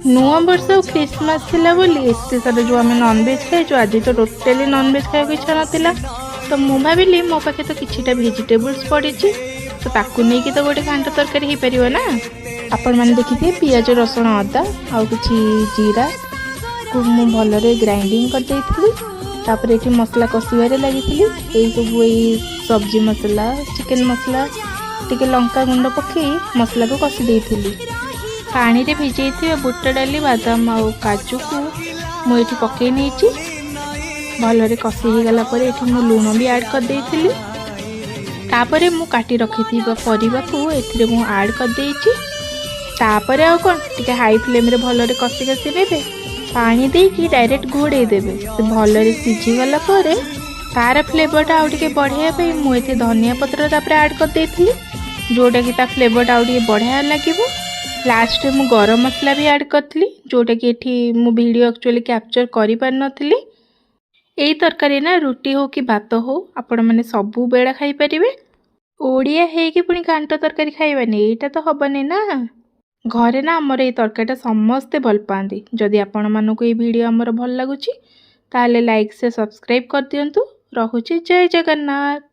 ନୂଆ ବର୍ଷ ଆଉ ଖ୍ରୀଷ୍ଟମାସ ଥିଲା ବୋଲି ଏତେ ସାରା ଯେଉଁ ଆମେ ନନଭେଜ୍ ଖାଇଛୁ, ଆଜି ତ ଟୋଟାଲି ନନଭେଜ୍ ଖାଇବାକୁ ଇଚ୍ଛା ନଥିଲା। ତ ମୁଁ ଭାବିଲି, ମୋ ପାଖେ ତ କିଛିଟା ଭେଜିଟେବୁଲ୍ସ ପଡ଼ିଛି, ତ ତାକୁ ନେଇକି ତ ଗୋଟେ ଘାଣ୍ଟ ତରକାରୀ ହେଇପାରିବ ନା? ଆପଣମାନେ ଦେଖିଥିବେ, ପିଆଜ, ରସୁଣ, ଅଦା ଆଉ କିଛି ଜିରାକୁ ମୁଁ ଭଲରେ ଗ୍ରାଇଣ୍ଡିଙ୍ଗ କରିଦେଇଥିଲି। ତାପରେ ଏଠି ମସଲା କଷିବାରେ ଲାଗିଥିଲି। ଏଇସବୁ ଏଇ ସବଜି ମସଲା, ଚିକେନ୍ ମସଲା, ଟିକେ ଲଙ୍କା ଗୁଣ୍ଡ ପକାଇ ମସଲାକୁ କଷି ଦେଇଥିଲି। ପାଣିରେ ଭିଜେଇଥିବା ବୁଟ ଡାଲି, ବାଦାମ ଆଉ କାଜୁକୁ ମୁଁ ଏଠି ପକାଇ ନେଇଛି। ଭଲରେ କଷି ହେଇଗଲା ପରେ ଏଠି ମୁଁ ଲୁଣ ବି ଆଡ଼୍ କରିଦେଇଥିଲି। ତାପରେ ମୁଁ କାଟି ରଖିଥିବା ପରିବାକୁ ଏଥିରେ ମୁଁ ଆଡ଼୍ କରିଦେଇଛି। ତାପରେ ଆଉ କ'ଣ, ଟିକେ ହାଇ ଫ୍ଲେମ୍ରେ ଭଲରେ କଷି କଷି ନେବେ। ପାଣି ଦେଇକି ଡାଇରେକ୍ଟ ଘୋଡ଼େଇ ଦେବେ। ସେ ଭଲରେ ସିଝିଗଲା ପରେ ତାର ଫ୍ଲେଭରଟା ଆଉ ଟିକେ ବଢ଼େଇବା ପାଇଁ ମୁଁ ଏଠି ଧନିଆ ପତ୍ର ତାପରେ ଆଡ଼୍ କରିଦେଇଥିଲି, ଯେଉଁଟାକି ତା ଫ୍ଲେଭରଟା ଆଉ ଟିକେ ବଢ଼ିଆ ଲାଗିବ। ଲାଷ୍ଟରେ ମୁଁ ଗରମ ମସଲା ବି ଆଡ଼୍ କରିଥିଲି, ଯେଉଁଟାକି ଏଠି ମୁଁ ଭିଡ଼ିଓ ଆକ୍ଚୁଆଲି କ୍ୟାପଚର୍ କରିପାରିନଥିଲି। ଏଇ ତରକାରୀ ନା ରୁଟି ହଉ କି ଭାତ ହଉ, ଆପଣମାନେ ସବୁବେଳେ ଖାଇପାରିବେ। ଓଡ଼ିଆ ହେଇକି ପୁଣି ଘାଣ୍ଟ ତରକାରୀ ଖାଇବାନି, ଏଇଟା ତ ହେବନି ନା। ଘରେ ନା ଆମର ଏଇ ତରକାରୀଟା ସମସ୍ତେ ଭଲ ପାଆନ୍ତି। ଯଦି ଆପଣମାନଙ୍କୁ ଏଇ ଭିଡ଼ିଓ ଆମର ଭଲ ଲାଗୁଛି, ତାହେଲେ ଲାଇକ୍, ସେୟାର, ସବସ୍କ୍ରାଇବ୍ କରିଦିଅନ୍ତୁ। ରହୁଛି, ଜୟ ଜଗନ୍ନାଥ।